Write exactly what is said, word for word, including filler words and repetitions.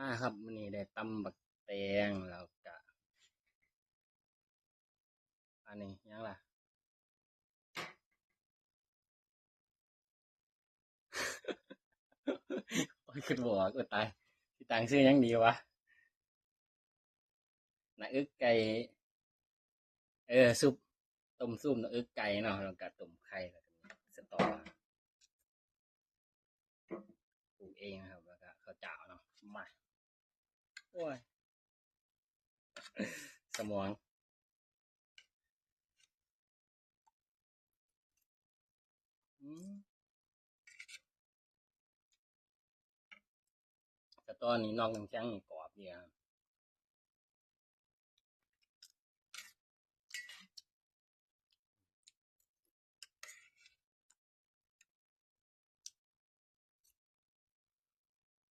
มาครับ มื้อนี้ได้ตำบักแตง แล้วก็ อันนี้หยังล่ะ โอ้ย คิดบ่ออก โอ้ย ตาย สิตั้งชื่อหยังดีวะ หน้าอกไก่ เออ ซุป ต้มซุปหน้าอกไก่เนาะ แล้วก็ต้มไข่ แล้วก็มีสะตอ ปลูกเองนะครับ แล้วก็ข้าวเจ้าเนาะ มา โอ้ย สมอง อืม สะตอนี่นอกน้ำแข็งนี่กรอบดีครับ